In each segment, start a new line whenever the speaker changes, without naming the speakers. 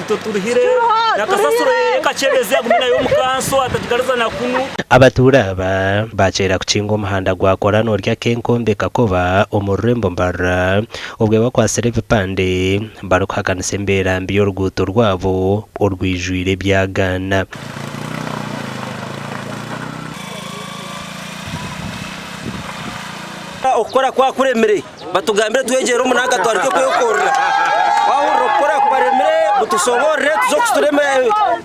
Itwe turuhire na kasasiro ye ekakyebeza agume nayo omu kanso atagigariza na kunu.
Abatuura aba baakyera kukinga omuhanda gwa Korana ori ak'enkombe Kakoba omu rurembo Mbarara obwe bakwatsire ebipande barikuhakanisa embeera mbi y'oruguuto rwabo orwijwire ebyagaana.
Okukora kwakuremire batugambire twegyere omu nanka twareke kwekorera. Twahurira okukora kubaremire mutushoboorore tuze kusitura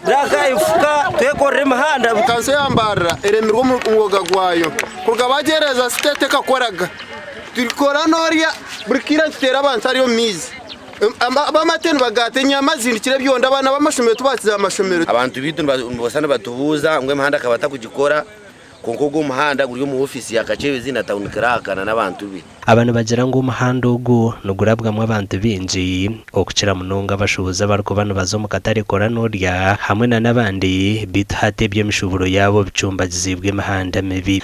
nanka ebifuka twekorere emihanda.
Kanso ya Mbarara eremirwe omu mwoga gwayo kuruga bagyereeza state ekakoraga. Turikora norya buri kaire nituteera abantu hariya omu maizi. Ab'amate nibagaata enyama zihindukire ebyondo abaana b'amashomero tubatsize aha mashomero.
Abantu baitu nibosa nibatubuuza ngu emihanda akaba atakugikora. Kwonka ogwo omuhanda guri omu ofiisi ya Kakyebezi na Town Clerk na n'abantu be.
Aba nibagira ngu omuhanda ogu nigurabwamu abantu baingi okukira munonga abashuubuzi abarikuba nibaza omu katare kora n'orya hamwe na n'abandi beitu hati eby'emishuuburo yaabo bicumbagiziibwe emihanda mibi.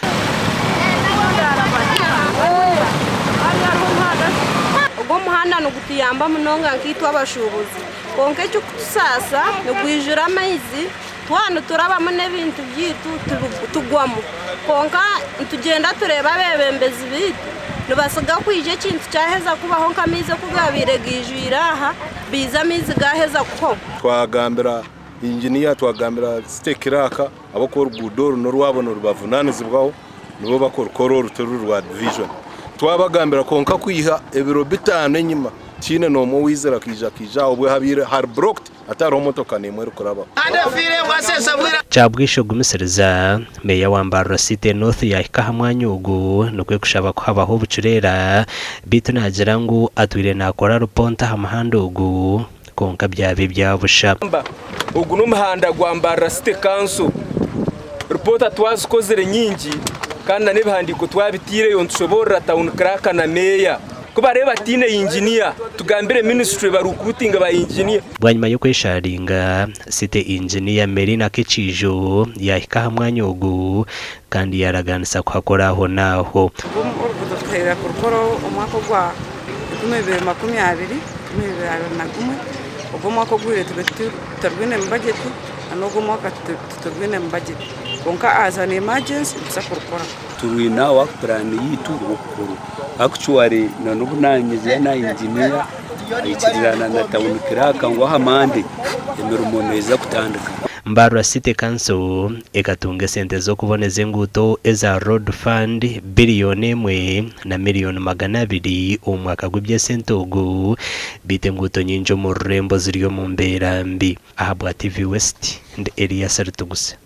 Ogu omuhanda nigutuyamba munonga nkaitwe abashuubuzi kwonka ekirikutusaasa nigwijura amaizi. Twaba niturabamu n'ebintu byaitu tugwamu, kwonka nitugyenda tureeba abeebembezi baitu nibatsiga kwija ekintu kyaheza kubaho nk'amaizi oku gaabaire gaijwire aha, baija amaizi gaaheza kuhwaho.
Twagambira inginiya, twagambira site kiraaka ahabw'okuba oruguudo oru n'orwabo nirubavunanizibwaho nibo bakurukora oru tiruri rwa divijoni. Twabagambira kwonka kwiha ebiro bitaano enyima tihaine n'omwe owaizire akaija akaija aha obwe habaire hari blocked. Hatariho motoka n'emwe erikurabaho.
Kyabwisha ogumisiriza, Meeya wa Mbarara City North yaahika aha mwanya ogu nikwo kushaba ku habaho obucureera beitu naagira ngu atwire naakora ruponta aha muhanda ogu kwonka byaba ebya busha.
Ogu n'omuhanda gwa Mbarara City Council. Ripoota twazikozire nyingi kandi na n'ebihandiiko twabitaireyo nitushoboorora Town Clerk na Meeya. Ku bareeba bataine yinginiya, tugambire minisitule barukurutinge ba yinginiya.
Bwanyima y'okwesharinga, City Engineer Melina Kekiijo yaahika aha mwanya ogu kandi yaaraganisa kuhakora aho n'aho.
Oruguuto tukaheerera kurukora omwaka ogwa 2020, 2021, ogwo omwaka oguhweire tube tutarwine mu bajeti na n'ogu omwaka titurwine mu bajeti kwonka as an emergency nituza kurukora.
Turwine aha work plan yaitu y'okukora. Actually na n'obu nanyizire na engineer aikirirana na town clerk ngu aha Monday emirimo neeza kutandika.
Mbarara City Council ekatunga esente z'okuboneza enguuto eza Road Fund biriyoni emwe na miriyoni 200 omu mwaka gw'eby'esente ogu beitu enguuto nyingi omu rurembo ziri omu mbeera mbi. Ahabwa TV West, ndi Elias Rutuguse.